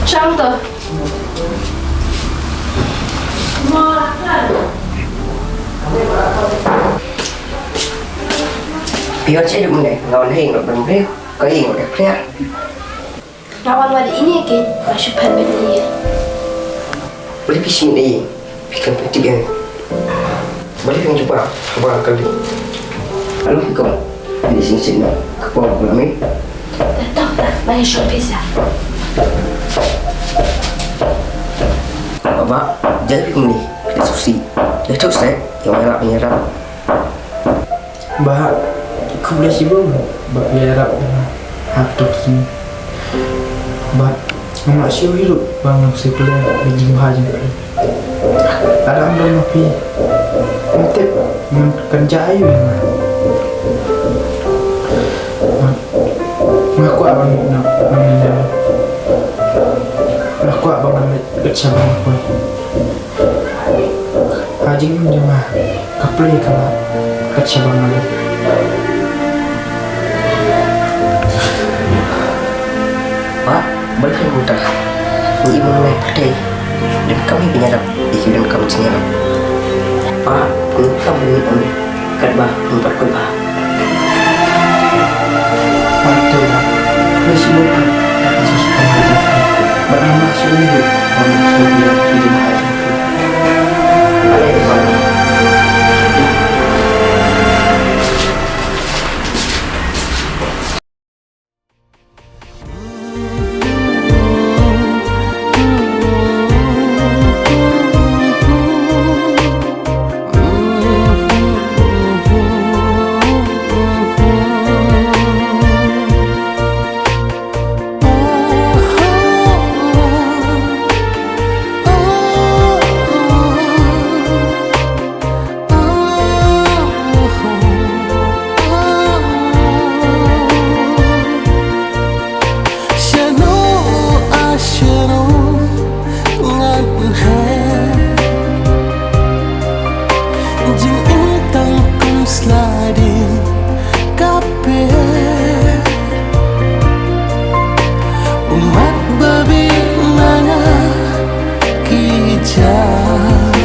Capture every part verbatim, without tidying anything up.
Shang to. Phi wan shaei mynne? Nga wan hei ngot ban briew, ka ïing ngot ïa khlieh. Nga wan wad ine ki ba shu phet bad ine. Balei phi shu ine? Phi khlem pynthikna. Balei phi jubab haba nga kylli? Alo phi ko. Ni sing sing na ka por ba me. Dah tau dah, mai shop pizza. Ba, jai phi ni, phi suk si. Jai tu se, yang mana phi nyerap. Ba, khublei shibun ba phi ïarap ïa nga ha kato ka sngi. Ba, ngam lah shuh hi ruh ba ngan sngewpynlong ïa ka jingbha jong phi. Lada ym don ma phi, ngam tip ngan, kan jia aïu ïa nga. Ba, nga kwah ban mih noh na India. Nga kwah ba ngan leit beit sha bang poi. Ha jingim jong nga ka plie ka lap kat shaba nga leit. Pa, balei phi mynta? Ngi im ngi pyrthei. Donkam hi ban ïarap ïa ki, donkam jingïarap. Pa, donkam ban ïarap. Katba phi pat kut ba. Pynthikna, phi sngewthuh ïa ka jingsngewthuh jong phi. Bad nga sngewthuh ïa ka jingsngewthuh jong phi. Shano, ah, shano, ngan he. Jingim tang kum sla dien ka pher. U mat ba bit na nga ki jam.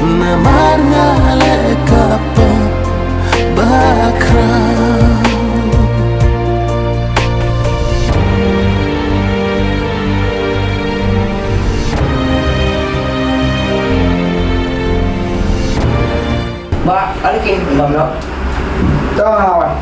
Namar nga leh ka pop ba khraw. Ba, ale kin bam lo. To nga wan.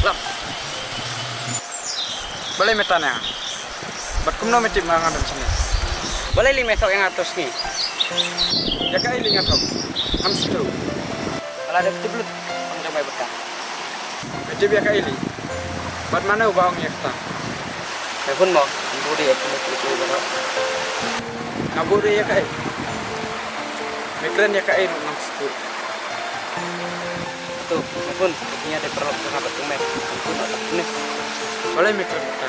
Lam. Balei me tan ïa nga? Bad kumno me tip nga nga don shane? Balei lei me thok ïa nga to sngi? Ïa kaei lei nga thok? Ngam sngewthuh. Ala dep tip lut ong jong me bad ka. Me tip ïa kaei lei? Bad mano ba ong ïa kata? Me hun mo, ngam buri ïa kine ki tu baroh. Ngam buri ïa kaei? Me kren ïa kaei ruh ngam sngewthuh. To, me hun, ïa dei paralok jong nga bad jong me. Me hun, ne. Balei me kren kumta?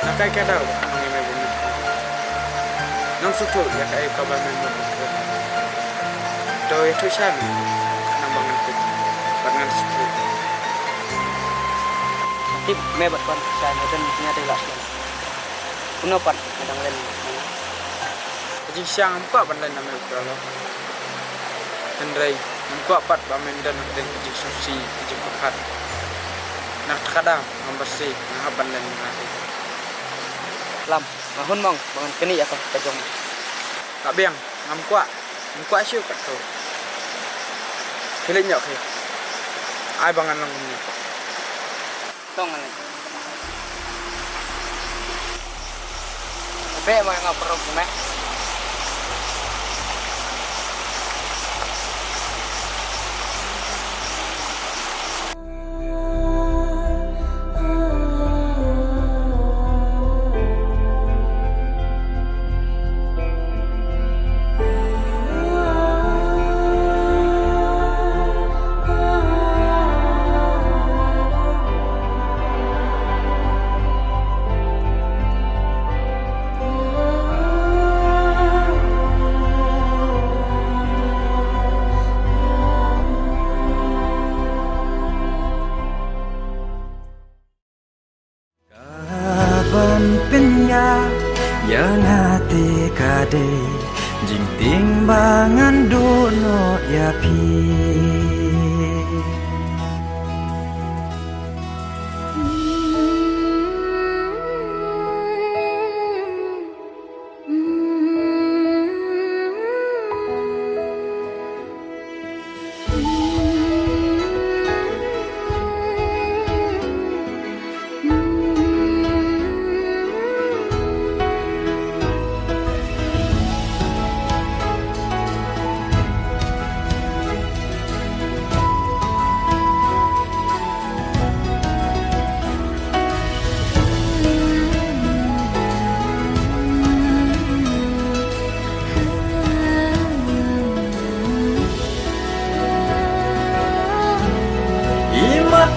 Na kaei ka daw ba nga ong ïa me ba me hun? Ngam sngewthuh ïa kaei kaba me mut. To ïathuh sha me. Khnang ba ngan tip bad ngan sngewthuh. Tip me bad kong sha me don ïa dei la shen. Kumno pat me dang len? Ka jingshisha ngam kwah ban len na me u paralok. Hynrei ngam kwah pat ba men don ka jingsngewsih, ka jingpyrkhat. Na kata ka daw ngam basa, nga hap ban len na me. Lam, nga hun mong ba ngan knieh ïa ka jong me. Ka biang, ngam kwah, ngam kwah shuh katto. Khie leit noh khie. Ai ba ngan long kumne. To ngan leit. Beh, ma nga paralok jong me.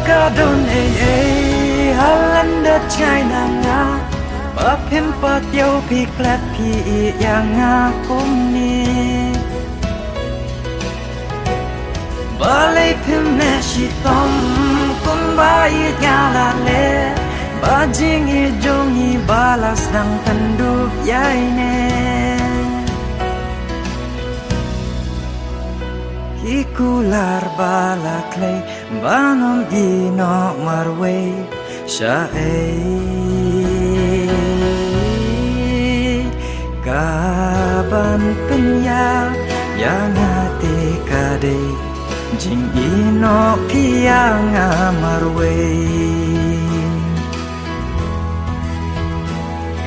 Ka don ei ei ha lyndet jngai na nga, ba phim pat ïoh phi klet phi ïeh ïa nga kumne. Balei phim leh shitom kumba ïeit nga la leh, ba jingïeit jong ngi ba la sdang kynduh ïa ine. Ki kular ba la khlei ban ym ïehnoh marwei shaei. Kaban pynïap ïa nga te ka dei jingïehnoh phi ïa nga marwei.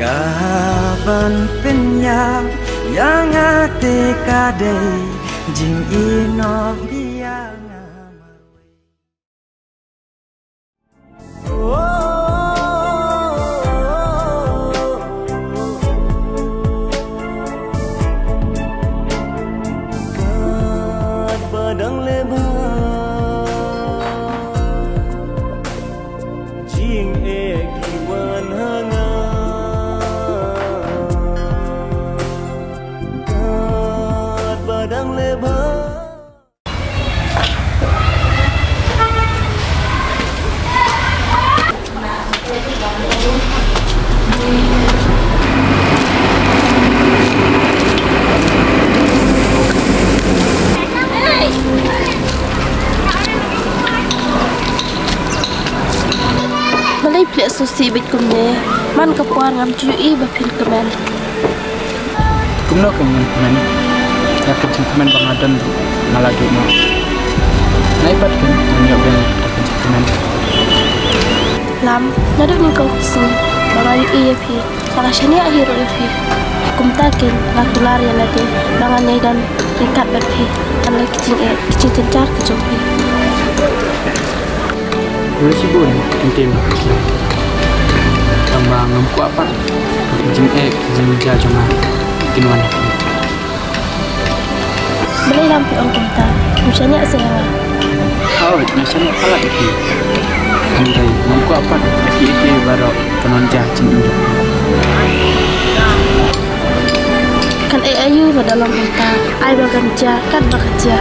Kaban pynïap ïa nga te ka dei jingïehnoh phi ïa nga marwei. Katba dang leh bha jingeh ki wan ha nga. Katba dang leh bha. Balei phi leh sngewsih beit kumne? Man ka por ngam ju ïohi ba phin kmen. Kumno kein ngan kmen? Ïa ka jingkmen ba nga don nga la duh noh. Nai pat kein ngan ïoh biang ïa ka jingkmen. Lam, naduh nyngkong ka sngi ba nga ïohi ïa phi, nga la shaniah hi ruh ïa phi. Kumta kein nga kular ïa lade ba ngan ïai don ryngkat bad phi, ban leh ki jingeh ki jingjynjar ki jong phi. Khublei shibun, ki ktien. Tangba ngam kwah pat ba ki jingeh ki jingjynjar jong nga kin wan ha phi. Balei lam phi ong kumta? Phim shaniah seh ïa nga? Hooid, nga shaniah palat ïa phi. Hynrei ngam kwah pat ba kiei kiei baroh kin wan jia ha jingim jong phi. Kan ai aïu lada long kumta? Ai ba kan jia katba ka jia.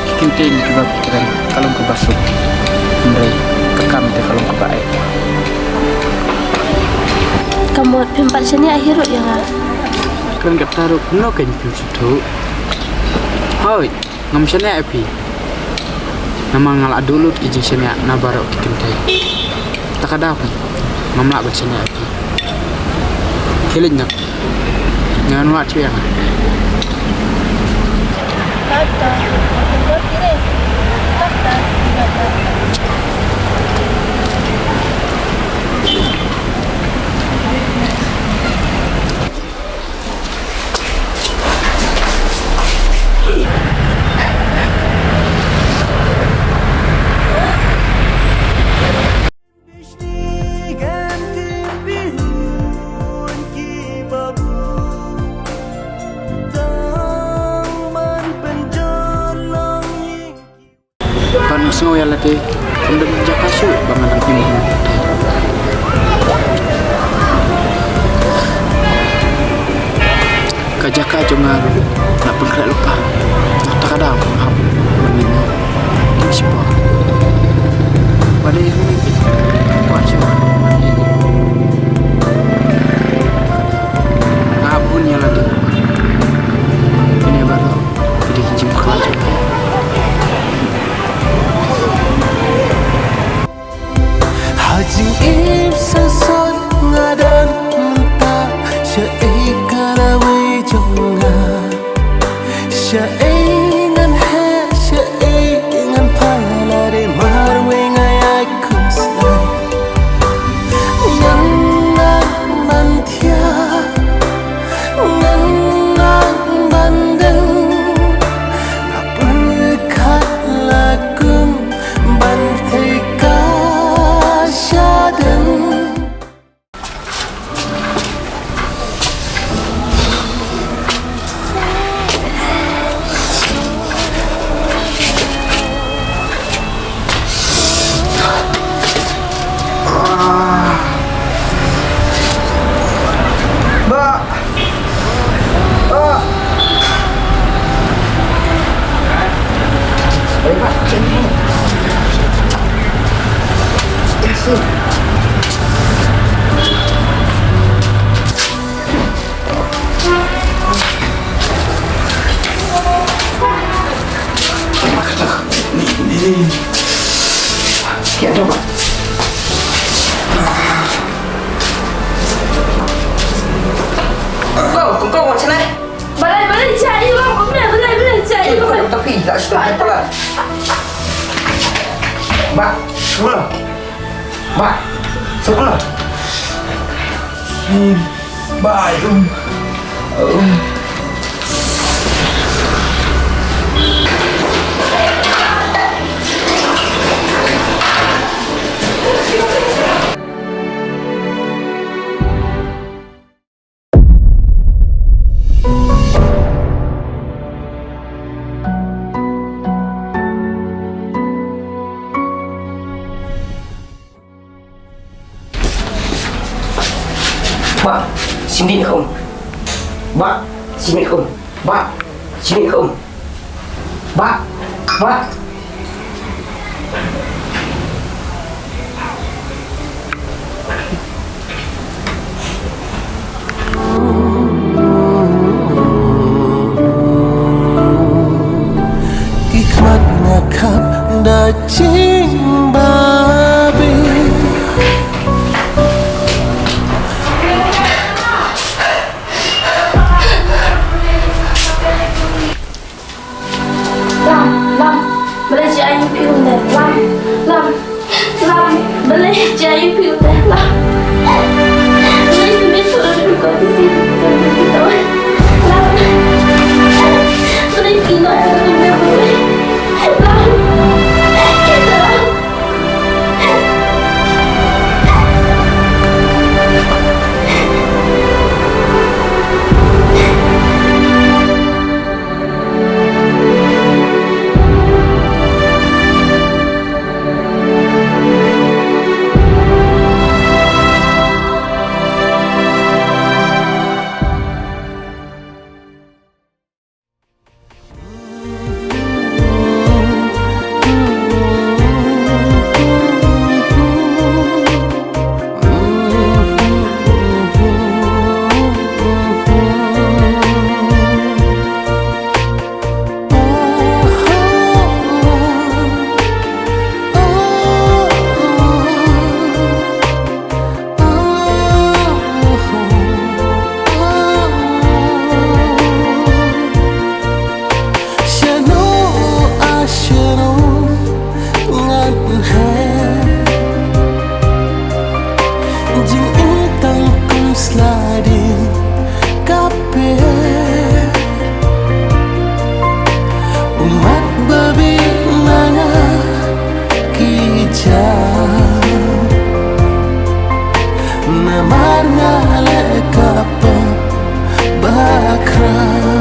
Ki kyntien kiba phi kren ka long kaba suk, hynrei ka kam te ka long kaba eh. Ka mut phim pat shaniah hi ruh ïa nga. Kren kata ruh kumno kein phim sngewthuh? Hooid, ngam shaniah ïa phi. Namar nga la duh lut ki jingshaniah na baroh ki kynthei. Ta ka daw ngam lah ban shaniah ïa phi. Khie leit noh. Ngan wad shuh ïa nga. Ban sngew ïa lade, ym don jaka shuh ba ngan nang im. Ka jaka jong nga ruh nga pynkhreh lypa. Nangta ka daw nga hap ban leit noh. Dei shipor. Ba dei ruh kwah shuh. Nga hap hun ïa lade. Kine baroh ki dei ki jingpynkhlaiñ jong nga. Ha jingim sngewsih nga don mynta, shaei ka lawei jong nga? Shaei ngan heh, shaei ngan phai la Kong, kong, kong, wat sha nai. Balei, balei, jia ïa i long, balei, balei, balei, jia ïa i long. Kong, tapi, la sha nai pala. Ba, sukla. Ba, sukla. Hmm, ba, um, um. Ba, shim dih ka um. Ba, shim dih ka um. Ba, shim dih ka um. Ba, ba. Ki khmat nga khap da jingbabe. Lam, Lam, balei jia ïa phi ïa une? Lam, Lam, Lam, balei jia ïa phi ïa une? Lam. Balei phi mih shuh na ka kti shi? Lam. Balei phi noh ïa une? Lam. Lam. Shano, ah, shano, ngan heh. Jingim tang kum sladi ka pher. U mat babe na nga ki jam. Namar nga leh ka pop bakhraw.